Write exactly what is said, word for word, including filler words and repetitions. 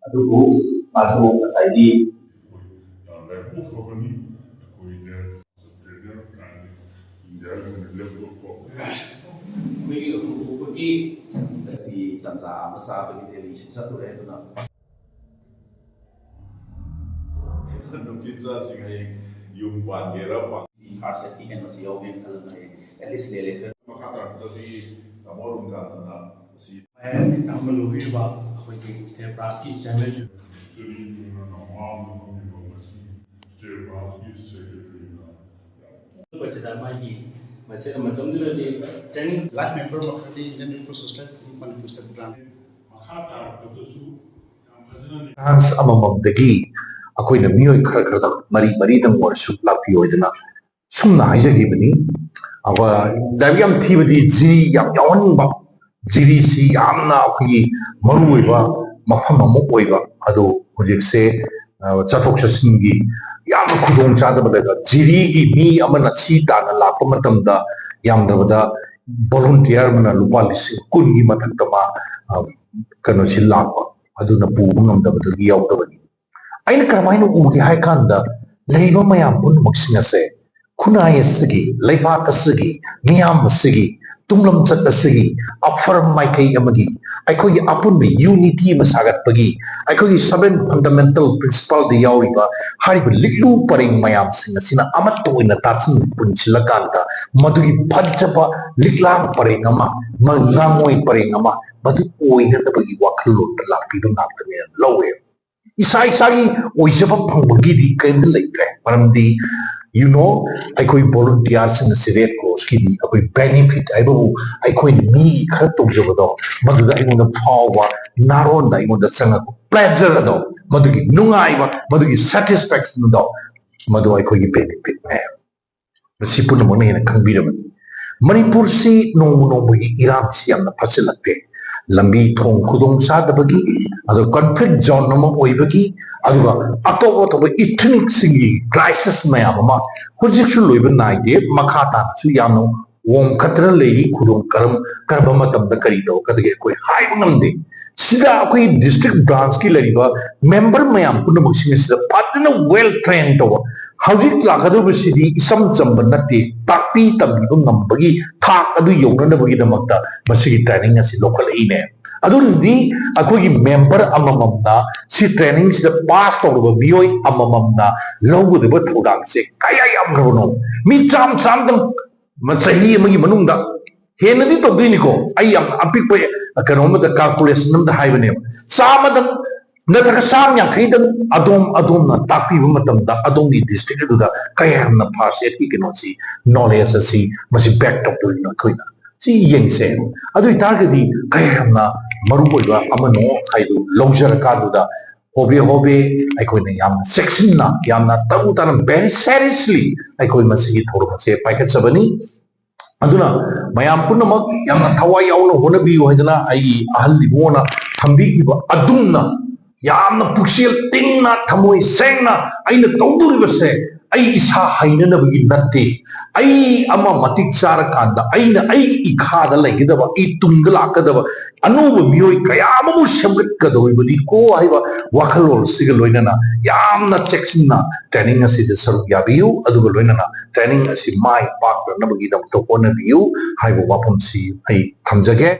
ꯑꯗꯨꯕꯨ ꯃꯥꯁꯨ ꯉꯁꯥꯏꯒꯤ ꯑꯩꯈꯣꯏꯒꯤ ꯍꯧꯗꯣꯛꯄꯒꯤ ꯇꯟꯖꯥ ꯑꯃ ꯆꯥꯕꯒꯤ ꯗꯦꯜꯂꯤꯁꯨ ꯆꯠꯂꯨꯔꯦ꯫ ꯑꯗꯨꯅ ꯅꯨꯄꯤ ꯃꯆꯥꯁꯤꯡ ꯍꯌꯦꯡ ꯌꯨꯝ ꯄꯥꯟꯒꯦꯔꯥ ꯄꯥꯟ- ꯐꯥꯔꯁ ꯁꯦꯠꯀꯤ ꯀꯩꯅꯣꯁꯤ ꯌꯥꯎꯒꯦꯅ ꯈꯜꯂꯝꯕꯅꯦ꯫ ꯑꯦꯠ ꯂꯤꯁ ꯔꯤꯂꯦꯁꯟ ꯃꯈꯥ ꯇꯥꯔꯛꯄꯗꯗꯤ ꯇꯥꯃꯣ ꯑꯔꯨꯟꯀꯥꯟꯇꯅ ꯁꯤ ꯃꯌꯥꯝꯒꯤ ꯇꯝꯕ ꯂꯣꯏꯔꯤꯕ ꯑꯩꯈꯣꯏꯒꯤ ꯁ꯭ꯇꯦꯠ ꯕ꯭ꯔꯥꯟꯁꯀꯤ ꯆꯦꯌꯔꯃꯦꯟꯁꯨ ꯆꯨꯔꯤ ꯃꯃꯥꯡꯗ ꯐꯝꯃꯤꯕ ꯉꯁꯤ ꯁ꯭ꯇꯦꯠ ꯕ꯭ꯔꯥꯟꯁꯀꯤ ꯁꯦꯀ꯭ꯔꯦꯇꯔꯤꯅ ꯃꯁꯤꯗ ꯃꯥꯒꯤ ꯃꯁꯤꯗ ꯃꯇꯝꯗꯨꯗꯗꯤ ꯇ꯭ꯔꯦꯅꯤꯡ ꯂꯥꯏꯐ ꯃꯦꯝꯕꯔ ꯃꯈꯜꯗꯤ Indian Red Cross Society Manipur state branch ꯃꯈꯥ ꯇꯥꯔꯛꯄꯗꯁꯨ ꯌꯥꯝ ꯐꯖꯅ ꯗꯥꯟꯁ ꯑꯃꯃꯝꯗꯒꯤ ꯑꯩꯈꯣꯏꯅ ꯃꯤꯑꯣꯏ ꯈꯔ ꯈꯔꯗꯪ ꯃꯔꯤ ꯃꯔꯤꯗꯪ ꯑꯣꯏꯔꯁꯨ ꯂꯥꯛꯄꯤꯌꯣ ꯍꯥꯏꯗꯅ ꯁꯨꯝꯅ ꯍꯥꯏꯖꯈꯤꯕꯅꯤ꯫ ꯑꯩꯈꯣꯏ ꯂꯥꯏꯔꯤꯛ ꯌꯥꯝ ꯊꯤꯕꯗꯤ ꯖꯤꯔꯤ ꯌꯥꯝ ꯌꯥꯎꯍꯟꯅꯤꯡꯕ, ꯖꯤꯔꯤꯁꯤ ꯌꯥꯝꯅ ꯑꯩꯈꯣꯏꯒꯤ ꯃꯔꯨꯑꯣꯏꯕ ꯃꯐꯝ ꯑꯃ ꯑꯣꯏꯕ, ꯑꯗꯣ ꯍꯧꯖꯤꯛꯁꯦ ꯑ, ꯆꯠꯊꯣꯛ ꯆꯠꯁꯤꯟꯒꯤ ꯌꯥꯝꯅ ꯈꯨꯗꯣꯡ ꯆꯥꯗꯕ ꯂꯩꯕ꯫ ꯖꯤꯔꯤꯒꯤ ꯃꯤ ꯑꯃꯅ ꯁꯤ ꯇꯥꯟꯅ ꯂꯥꯛꯄ ꯃꯇꯝꯗ ꯌꯥꯝꯗꯕꯗ ꯚꯣꯂꯨꯟꯇꯤꯌꯔ ꯑꯃꯅ ꯂꯨꯄꯥ ꯂꯤꯁꯤꯡ ꯀꯨꯟꯒꯤ ꯃꯊꯛꯇ ꯃꯥ, ꯑ, ꯀꯩꯅꯣꯁꯤ ꯂꯥꯛꯄ, ꯑꯗꯨꯅ ꯄꯨꯕ ꯉꯝꯗꯕꯗꯨꯒꯤ ꯌꯥꯎꯗꯕꯅꯤ꯫ ꯑꯩꯅ ꯀꯔꯝꯍꯥꯏꯅ ꯎꯒꯦ ꯍꯥꯏ ꯀꯥꯟꯗ, ꯂꯩꯔꯤꯕ ꯃꯌꯥꯝ ꯄꯨꯝꯅꯃꯛꯁꯤꯡ ꯑꯁꯦ ꯈꯨꯟꯅꯥꯏ ꯑꯁꯤꯒꯤ, ꯂꯩꯕꯥꯛ ꯑꯁꯤꯒꯤ, ꯃꯤꯌꯥꯝ ꯑꯁꯤꯒꯤ, ꯇꯨꯡꯂꯝꯆꯠ ꯑꯁꯤꯒꯤ ꯑꯐꯕ ꯃꯥꯏꯀꯩ ꯑꯃꯒꯤ ꯑꯩꯈꯣꯏꯒꯤ ꯑꯄꯨꯟꯕ ꯌꯨꯅꯤꯇꯤ ꯑꯃ ꯁꯥꯒꯠꯄꯒꯤ, ꯑꯩꯈꯣꯏꯒꯤ ꯁꯚꯦꯟ ꯐꯟꯗꯥꯃꯦꯟꯇꯦꯜ ꯄ꯭ꯔꯤꯟꯁꯤꯄꯜꯗ ꯌꯥꯎꯔꯤꯕ ꯍꯥꯏꯔꯤꯕ ꯂꯤꯛꯂꯨ ꯄꯔꯦꯡ ꯃꯌꯥꯝꯁꯤꯡ ꯑꯁꯤꯅ ꯑꯃꯠꯇ ꯑꯣꯏꯅ ꯇꯥꯁꯤꯟ ꯄꯨꯟꯁꯤꯜꯂꯀꯥꯟꯗ ꯃꯗꯨꯒꯤ ꯐꯖꯕ ꯂꯤꯛꯂꯥꯡ ꯄꯔꯦꯡ ꯑꯃ, ꯃ-, ꯉꯥꯉꯣꯏ ꯄꯔꯦꯡ ꯑꯃ ꯃꯗꯨ ꯑꯣꯏꯅꯅꯕꯒꯤ ꯋꯥꯈꯜꯂꯣꯟꯗ ꯂꯥꯛꯄꯤꯕ ꯉꯥꯛꯇꯅꯦꯅ ꯂꯧꯋꯦ꯫ ꯏꯁꯥ ꯏꯁꯥꯒꯤ ꯑꯣꯏꯖꯕ ꯐꯪꯕꯒꯤꯗꯤ ꯀꯔꯤꯝꯇ ꯂꯩꯇ꯭ꯔꯦ, ꯃꯔꯝꯗꯤ you know ꯑꯩꯈꯣꯏ ꯚꯣꯂꯨꯟꯇꯤꯌꯔꯁꯤꯡ ꯑꯁꯤ ꯔꯦꯗ ꯀ꯭ꯔꯣꯁꯀꯤꯗꯤ ꯑꯩꯈꯣꯏ ꯕꯦꯅꯤꯐꯤꯠ ꯍꯥꯏꯕꯕꯨ ꯑꯩꯈꯣꯏꯅ ꯃꯤ ꯈꯔ ꯇꯧꯖꯕꯗꯣ ꯃꯗꯨꯗ ꯑꯩꯉꯣꯟꯗ ꯐꯥꯎꯕ, ꯅꯥꯔꯣꯟꯗ ꯑꯩꯉꯣꯟꯗ ꯆꯪꯉꯛꯄ ꯄ꯭ꯂꯦꯖꯔ ꯑꯗꯣ, ꯃꯗꯨꯒꯤ ꯅꯨꯡꯉꯥꯏꯕ, ꯃꯗꯨꯒꯤ ꯁꯦꯇꯤꯁꯐꯦꯛꯁꯟ ꯑꯗꯣ, ꯃꯗꯨ ꯑꯩꯈꯣꯏꯒꯤ ꯕꯦꯅꯤꯐꯤꯠꯅꯦ꯫ ꯃꯁꯤ ꯄꯨꯝꯅꯃꯛꯅ ꯍꯦꯟꯅ ꯈꯪꯕꯤꯔꯕꯅꯤ꯫ ꯃꯅꯤꯄꯨꯔꯁꯤ ꯅꯣꯡꯃ ꯅꯣꯡꯃꯒꯤ ꯏꯔꯥꯡꯁꯤ ꯌꯥꯝꯅ ꯐꯠꯁꯤꯜꯂꯛꯇꯦ꯫ ꯂꯝꯕꯤ ꯊꯣꯡ ꯈꯨꯗꯣꯡ ꯆꯥꯗꯕꯒꯤ, ꯑꯗꯨꯒ ꯀꯟꯐ꯭ꯂꯤꯛ ꯖꯣꯟ ꯑꯃ ꯑꯣꯏꯕꯒꯤ, ꯑꯗꯨꯒ ꯑꯇꯣꯞ ꯑꯇꯣꯞꯄ ꯏꯊꯅꯤꯛꯁꯤꯡꯒꯤ ꯀ꯭ꯔꯥꯏꯁꯤꯁ ꯃꯌꯥꯝ ꯑꯃ ꯍꯧꯖꯤꯛꯁꯨ ꯂꯣꯏꯕ ꯅꯥꯏꯗꯦ, ꯃꯈꯥ ꯇꯥꯅꯁꯨ ꯌꯥꯝꯅ ꯋꯣꯝꯈꯠꯇꯅ ꯂꯩꯔꯤ꯫ ꯈꯨꯗꯣꯡ ꯀꯔꯝ ꯀꯔꯝꯕ ꯃꯇꯝꯗ ꯀꯔꯤ ꯇꯧꯔꯛꯀꯗꯒꯦ ꯑꯩꯈꯣꯏ ꯍꯥꯏꯕ ꯉꯝꯗꯦ꯫ ꯁꯤꯗ ꯑꯩꯈꯣꯏ district branchꯀꯤ ꯂꯩꯔꯤꯕ member ꯃꯌꯥꯝ ꯄꯨꯝꯅꯃꯛꯁꯤꯡ ꯑꯁꯤꯗ ꯐꯖꯅ well train ꯇꯧꯕ, ꯍꯧꯖꯤꯛ ꯂꯥꯛꯀꯗꯧꯔꯤꯕꯁꯤꯗꯤ ꯏꯆꯝ ꯆꯝꯕ ꯅꯠꯇꯦ꯫ ꯇꯥꯛꯄꯤ ꯇꯝꯕꯤꯕ ꯉꯝꯕꯒꯤ ꯊꯥꯛ ꯑꯗꯨ ꯌꯧꯅꯅꯕꯒꯤꯗꯃꯛꯇ ꯃꯁꯤꯒꯤ training ꯑꯁꯤ ꯂꯧꯈꯠꯂꯛꯏꯅꯦ꯫ ꯑꯗꯨꯅꯗꯤ ꯑꯩꯈꯣꯏꯒꯤ member ꯑꯃꯃꯝꯅ ꯁꯤ trainingꯁꯤꯗ pass ꯇꯧꯔꯕ ꯃꯤꯑꯣꯏ ꯑꯃꯃꯝꯅ ꯂꯧꯒꯗꯕ ꯊꯧꯗꯥꯡꯁꯦ ꯀꯌꯥ ꯌꯥꯝꯈ꯭ꯔꯕꯅꯣ? ꯃꯤ ꯆꯥꯝ ꯆꯥꯝꯗꯪ ꯆꯍꯤ ꯑꯃꯒꯤ ꯃꯅꯨꯡꯗ ꯍꯦꯟꯅꯗꯤ ꯇꯧꯗꯣꯏꯅꯤꯀꯣ꯫ ꯑꯩ ꯌꯥꯝ ꯑꯄꯤꯛꯄ ꯀꯩꯅꯣ ꯑꯃꯗ, calculation ꯑꯃꯗ ꯍꯥꯏꯕꯅꯦꯕ꯫ ꯆꯥꯝꯃꯗꯪ ꯅꯠꯇ꯭ꯔꯒ ꯆꯥꯝ ꯌꯥꯡꯈꯩꯗꯪ ꯑꯗꯣꯝ ꯑꯗꯣꯝꯅ ꯇꯥꯛꯄꯤꯕ ꯃꯇꯝꯗ ꯑꯗꯣꯝꯒꯤ district ꯑꯗꯨꯗ ꯀꯌꯥꯝꯅ first aidꯀꯤ ꯀꯩꯅꯣꯁꯤ, knowledge ꯑꯁꯤ ꯃꯁꯤ back ꯇꯧꯗꯣꯏꯅꯣ ꯑꯩꯈꯣꯏꯅ? ꯁꯤ ꯌꯦꯡꯁꯦ꯫ ꯑꯗꯨ ꯑꯣꯏꯇꯥꯔꯒꯗꯤ ꯀꯌꯥꯝꯅ ꯃꯔꯨꯑꯣꯏꯕ ꯑꯃꯅꯣ ꯍꯥꯏꯗꯨ ꯂꯧꯖꯔꯀꯥꯟꯗꯨꯗ ꯍꯣꯕꯦ ꯍꯣꯕꯦ ꯑꯩꯈꯣꯏꯅ ꯌꯥꯝꯅ ꯆꯦꯛꯁꯤꯟꯅ, ꯌꯥꯝꯅ ꯇꯔꯨ ꯇꯔꯨ, very seriously ꯑꯩꯈꯣꯏ ꯃꯁꯤꯒꯤ ꯊꯧꯔꯝ ꯑꯁꯦ ꯄꯥꯏꯈꯠꯆꯕꯅꯤ꯫ ꯑꯗꯨꯅ ꯃꯌꯥꯝ ꯄꯨꯝꯅꯃꯛ ꯌꯥꯝꯅ ꯊꯋꯥꯏ ꯌꯥꯎꯅ ꯍꯣꯠꯅꯕꯤꯌꯨ ꯍꯥꯏꯗꯅ ꯑꯩꯒꯤ ꯑꯍꯜ ꯏꯕꯨꯡꯉꯣꯅ ꯊꯝꯕꯤꯈꯤꯕ ꯑꯗꯨꯝꯅ ꯌꯥꯝꯅ ꯄꯨꯛꯆꯦꯜ ꯇꯤꯡꯅ, ꯊꯃꯣꯏ ꯁꯦꯡꯅ ꯑꯩꯅ ꯇꯧꯗꯣꯔꯤꯕꯁꯦ ꯑꯩ ꯏꯁꯥ ꯍꯩꯅꯅꯕꯒꯤ ꯅꯠꯇꯦ꯫ ꯑꯩ ꯑꯃ ꯃꯇꯤꯛ ꯆꯥꯔꯀꯥꯟꯗ ꯑꯩꯅ ꯑꯩꯒꯤ ꯏꯈꯥꯗ ꯂꯩꯒꯗꯕ, ꯑꯩ ꯇꯨꯡꯗ ꯂꯥꯛꯀꯗꯕ ꯑꯅꯧꯕ ꯃꯤꯑꯣꯏ ꯀꯌꯥ ꯑꯃꯕꯨ ꯁꯦꯝꯒꯠꯀꯗꯧꯔꯤꯕꯅꯤꯀꯣ ꯍꯥꯏꯕ ꯋꯥꯈꯜꯂꯣꯟꯁꯤꯒ ꯂꯣꯏꯅꯅ ꯌꯥꯝꯅ ꯆꯦꯛꯁꯤꯟꯅ training ꯑꯁꯤꯗ ꯁꯔꯨꯛ ꯌꯥꯕꯤꯌꯨ꯫ ꯑꯗꯨꯒ ꯂꯣꯏꯅꯅ training ꯑꯁꯤ ꯃꯥꯏ ꯄꯥꯛꯅꯅꯕꯒꯤꯗꯃꯛꯇ ꯍꯣꯠꯅꯕꯤꯌꯨ ꯍꯥꯏꯕ ꯋꯥꯐꯝꯁꯤ ꯑꯩ ꯊꯝꯖꯒꯦ꯫